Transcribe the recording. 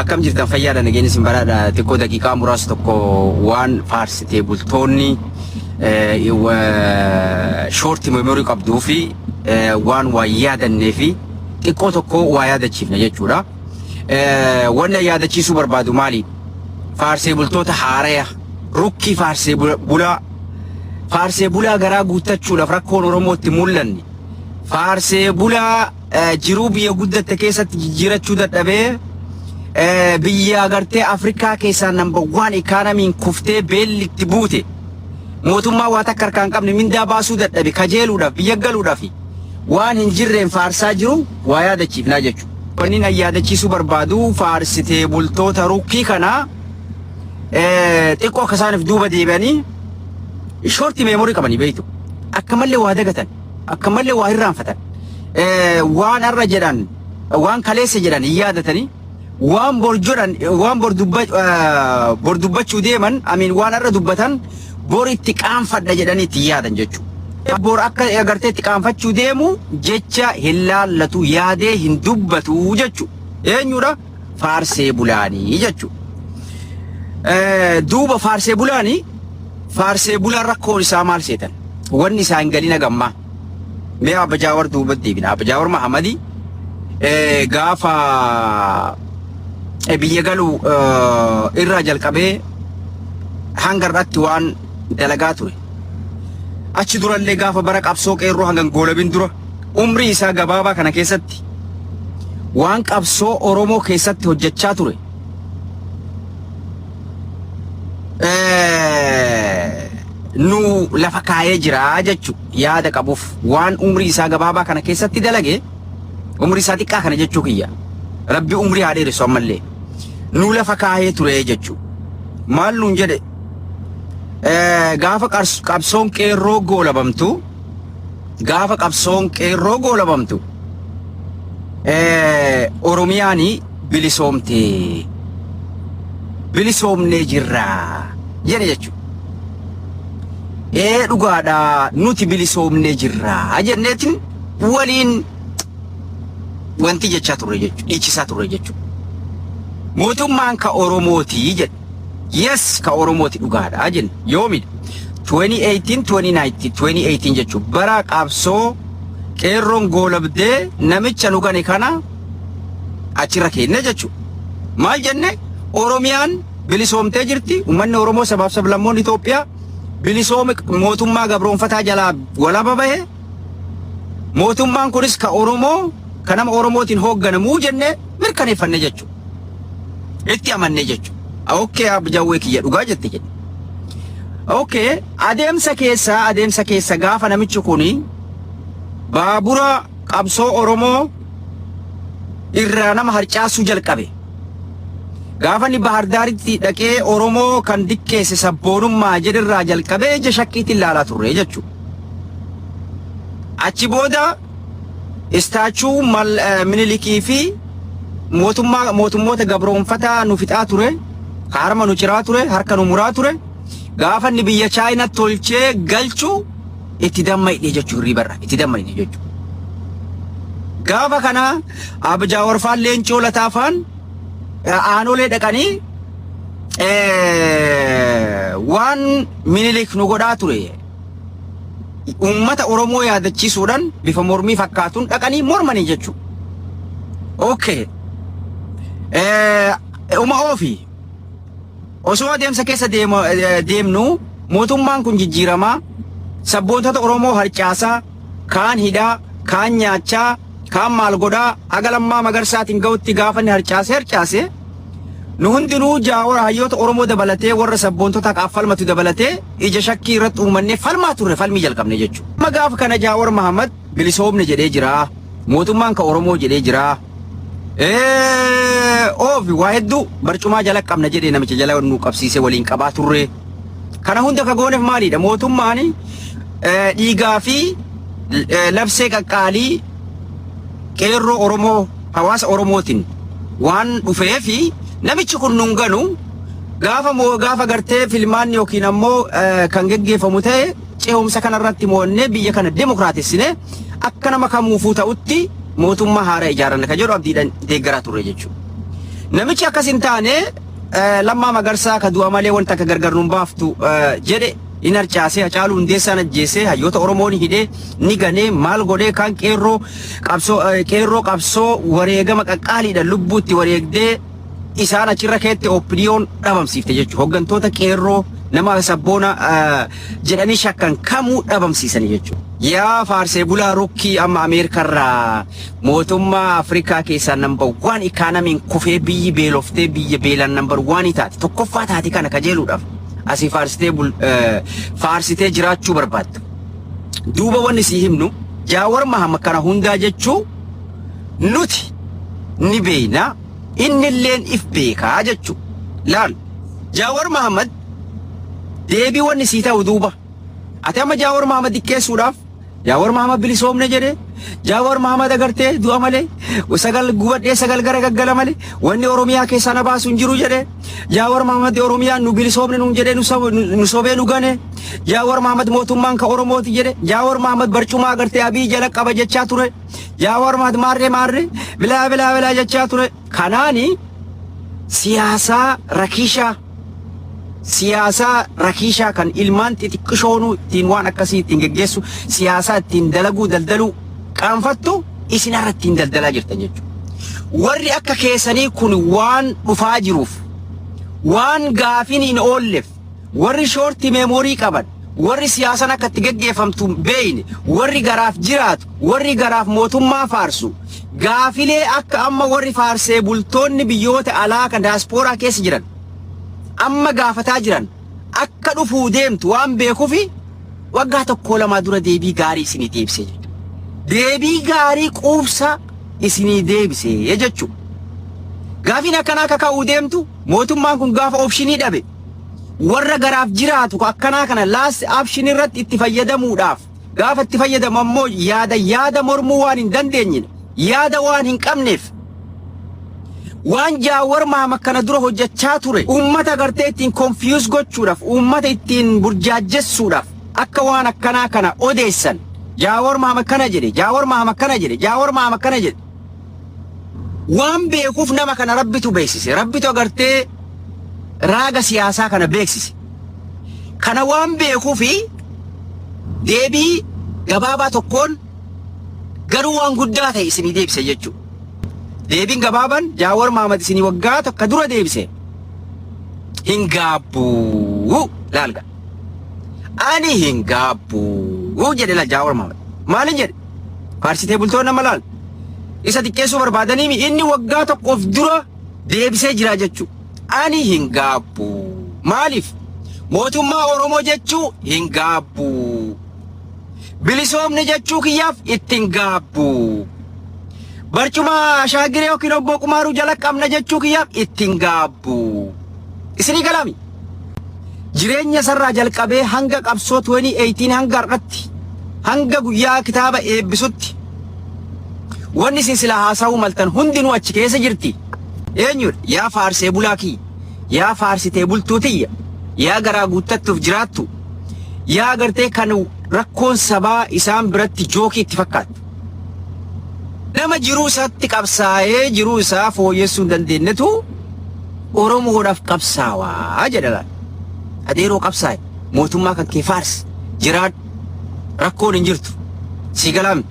Akkam jirtan fayyaadha nageenyi isin badhaadha xiqqoo daqiiqaa muraasa tokko waan faarsitee bultoonni short memory qabduu fi waan waa yaadannee fi xiqqoo tokko waa yaadachiifna jechuudha. Wanna yaadachiisuu barbaadu maali? Faarsee bultoota haaraya rukkii faarsee bulaa faarsee bulaa garaa guuttachuudhaaf rakkoon Oromootti mul'anne faarsee bulaa jiruu biyya guddatte keessatti jijjiirachuu dadhabee biyya agartee Afrikaa keessaa number one ikaanamiin kuftee beelli itti buute mootummaa waa takka harkaa hin qabne mindaa baasuu dadhabe kajeeluudhaaf biyya galuudhaaf waan hin jirreen faarsaa jiru waa yaadachiifnaa jechuudha. Wanni nan yaadachiisuu barbaadu faarsitee bultoota rukkii kanaa xiqqoo akka isaaniif duuba deebi'anii short memory qabanii beektu. Akka malee waa dagatan, akka malee waa irraanfatan, waan har'a jedhan, waan kaleessa jedhan hin yaadatanii, waan bor jedhan, waan bor bor dubbachuu deeman, amiin waan har'a dubbatan bor itti qaanfadha jedhanii itti yaadan jechuudha. Bor akka agartee itti qaanfachuu deemu jecha hin laallatu yaadee hin dubbatu jechuudha. Eenyudha? Faarsee bulaanii jechuudha. Duuba faarsee bulaanii faarsee bulaan rakkoon isaa maal seetan? Wanni isaa hin galin hagammaa. Mee Abba Jaawar duuba deebina. Abba Jaawar Mahamadii gaafa biyya galu irraa jalqabee hanga irratti waan dalagaa ture. Achi durallee gaafa bara qabsoo qeerroo hanga goolabin dura umrii isaa gabaabaa kana keessatti waan qabsoo Oromoo keessatti hojjechaa ture. Nu lafa kaayee jira jechu yaada qabuuf waan umrii isaa gabaabaa kana keessatti dalage umrii isaa xiqqaa kana jechuu kiyya. Rabbi umrii haa dheeressu ammallee. Nu lafa kaayee ture jechu. Maal nuun jedhe gaafa qabsoon qeerroo goolabamtu gaafa qabsoon qeerroo goolabamtu Oromiyaani bilisoomte bilisoomnee jirra jedhe jechuudha. Ee dhugaadha nuti bilisoomnee jirra jenneetiin waliin wanti jechaa turre jechuudha dhiichisaa turre jechuudha. Mootummaan ka Oromooti jedhe. Yes ka Oromooti dhugaadha jenne yoomidha. 2018 2019 2018 jechuun bara qabsoo qeerroon goolabdee namicha nu gane kana achirra keenne jechuudha. Maal jenne Oromiyaan bilisoomtee jirti uummanni Oromoo sabaaf sablammoonni Itoophiyaa bilisoome mootummaa gabroonfataa jalaa walaba bahe mootummaan kunis ka Oromoo ka nama Oromootiin hoogganamuu jenne mirkaneeffanne jechuudha. Itti amannee jechuudha. Okay Abba Jawwee kiyya dhugaa jette jedhe. Okay adeemsa keessa gaafa namichi kuni baabura qabsoo Oromoo irraa nama harcaasuu jalqabe. Gaafa inni Bahar Daaritti dhaqee Oromoo kan diqqeesse sabboonummaa jedhirraa jalqabee ija shakkiitiin ilaalaa turre jechuudha. Achi booda statue mal Minilikii fi mootummaa mootummoota gabroonfataa nu fixaa ture, harma nu ciraa ture, harka nu muraa ture. Gaafa inni biyya Chaayinaa tolchee galchu itti dammayne jechuu hirriibarra itti dammayne jechuudha. Gaafa kana Abba Jaawar faan Leencoo Lataa faan aanolee dhaqanii waan Minilik nu godhaa ture uummata Oromoo yaadachiisuudhaan bifa mormii fakkaatuun dhaqanii mormanii jechuudha. Okay. Uma oofi. Osoo adeemsa keessa deemnu mootummaan kun jijjiiramaa sabboontota Oromoo harcaasaa kaan hidhaa kaan nyaachaa kaan maal godhaa haga Lammaa Magarsaatiin ga'utti gaafa inni harcaasee harcaase nu hundinuu jaawara hayyoota Oromoo dabalatee warra sabboontota haqaaf falmatu dabalatee ija shakkii irratti uumannee falmaa turre falmii jalqabne jechuudha. Amma gaafa kana Jaawar Mahammad bilisoomne jedhee jira. Mootummaan ka Oromoo jedhee jira. Oofi waa hedduu barcumaa jala qabna jedhee namicha jala nu qabsiisee waliin qabaa turre. Kana hunda ka gooneef maalidha? Mootummaan dhiigaa fi labsee qaqqaalii qeerroo Oromoo hawaasa Oromootiin waan dhufee fi namichi kun nun ganu gaafa moo gaafa gartee filmaanni yookiin ammoo kan geggeeffamu ta'e ce'umsa kanarratti mo'annee biyya kana demokraatessine akka nama kamuufuu ta'utti mootummaa haaraa ijaaranna kan jedhu abdiidhaan deeggaraa turre jechuudha. Namichi akkas hin taane, Lammaa Magarsaa ka du'a malee wanta akka gargar nun baaftu jedhe in harcaasee, Hacaaluu Hundeessaan ajjeesee, hayyoota Oromoo ni hidhee, ni ganee, maal godhee, kan qeerroo qabsoo, qeerroo qabsoo wareegama qaqqaaliidha lubbuutti wareegdee isaan achirra keette OPDOn dhabamsiifte jechuudha. Hooggantoota qeerroo nama sabboona jedhanii shakkan kamuu dhabamsiisanii jechuudha. Yaa faarsee bulaa rukkii amma Ameerikarraa mootummaa Afrikaa keessaa number one ikaanamiin kufee, biyyi beeloftee, biyya beelaan number one taate, tokkoffaa taate kana kajeeluudhaaf asii faarsitee faarsitee jiraachuu barbaaddu. Duuba wanni sii himnu, Jaawar Mahammad kana hundaa jechuu nuti ni beeyna, innilleen if beekaa jechuu. Laal, Jaawar Mahammad deebii wanni sii ta'u, duuba ati amma Jaawar Mahammad xiqqeessuudhaaf, Jaawar Mahammad bilisoomne jedhe, Jaawar Mahammad agartee du'a malee, sagal gubadhee sagal gara gaggala malee wanni Oromiyaa keessaa na baasu hin jiru jedhe, Jaawar Mahammad Oromiyaan nu bilisoomne nuun jedhe, nu sobee nu gane, Jaawar Mahammad mootummaan ka Oromooti jedhe, Jaawar Mahammad barcuma agartee Abii jala qaba jechaa ture, Jaawar Mahammad maarree maarree bilaa bilaa bilaa jechaa ture. Kanaani siyaasaa rakiishaa, siyaasaa rakiishaa kan ilmaan xixiqqishoonuu ittiin waan akkasii ittiin geggeessu, siyaasaa ittiin dalaguu daldaluu qaanfattu isin har'a ittiin daldalaa jirtan jechuudha. Warri akka keessanii kun waan dhufaa jiruuf, waan gaafin hin oolleef, warri short memory qaban, warri siyaasan akka itti geggeeffamtu beeyne, warri garaaf jiraatu, warri garaaf mootummaa faarsu, gaafilee akka amma warri faarsee bultoonni biyyoota alaa kan daaspooraa keessa jiran amma gaafataa jiran akka dhufuu deemtu waan beekufi waggaa tokko lamaa dura deebii gaarii isinii deebisee jechuudha. Deebii gaarii quubsaa isinii deebisee jechuudha. Gaafiin akkanaa akka ka'uu deemtu, mootummaan kun gaafa option dhabe, warra garaaf jiraatu akkanaa kana last option irratti itti fayyadamuudhaaf, gaafa itti fayyadamu ammoo yaada yaada mormuu waan hin dandeenye, yaada waan hin qabneef, waan Jaawar Mahammad kana dura hojjechaa ture uummata gartee ittiin confuse gochuudhaaf, uummata ittiin burjaajjessuudhaaf akka waan akkanaa kana odeessan. Jaawar Mahammad kana jedhe, Jaawar Mahammad kana jedhe, Jaawar Mahammad kana jedhe. Waan beekuuf nama kana Rabbitu beeksise, Rabbitu agartee raaga siyaasaa kana beeksise. Kana waan beekuufi deebii gabaabaa tokkoon garuu waan guddaa ta'e isinii deebise jechuudha. Deebiin gabaabaan Jaawar Mahammad isinii waggaa tokko dura deebise: hin gaabbuu laalga. Ani hin gaabbuu jedhe laal Jaawar Mahammad. Maalin jedhe? Faarsitee bultoonni nama laal. Isa xiqqeessuu barbaadanii inni waggaa tokkoof dura deebisee jira jechuudha. Ani hin gaabbuu. Maaliif? Mootummaa Oromoo jechuu hin gaabbuu. Bilisoomni jechuu kiyyaaf ittiin gaabbuu. Barcuma Shaagiree yookiin obbo Qumaaruu jala qabna jechuu kiyyaaf ittiin gaabbuu. Isinii galami. Jireenya isarraa jalqabee hanga qabsoo 2018 hanga har'atti, hanga guyyaa kitaaba eebbisutti, wanni isin sila haasa'uu maltan hundinuu achi keessa jirti. Eenyudha? Yaa faarsee bulaa kiyya, yaa faarsitee bultuu tiyya, yaa garaa guuttattuuf jiraattu, yaa agartee kan rakkoon sabaa isaan biratti joke itti fakkaattu. Nama jiruu isaatti qabsaa'ee jiruu isaa fooyyessuu hin dandeenyetu Oromoodhaaf qabsaawaa jedha laal. Adeeroo, qabsaa'e, mootummaa kan kee faarsi, jiraadhu, rakkoon hin jirtu. Si galaami.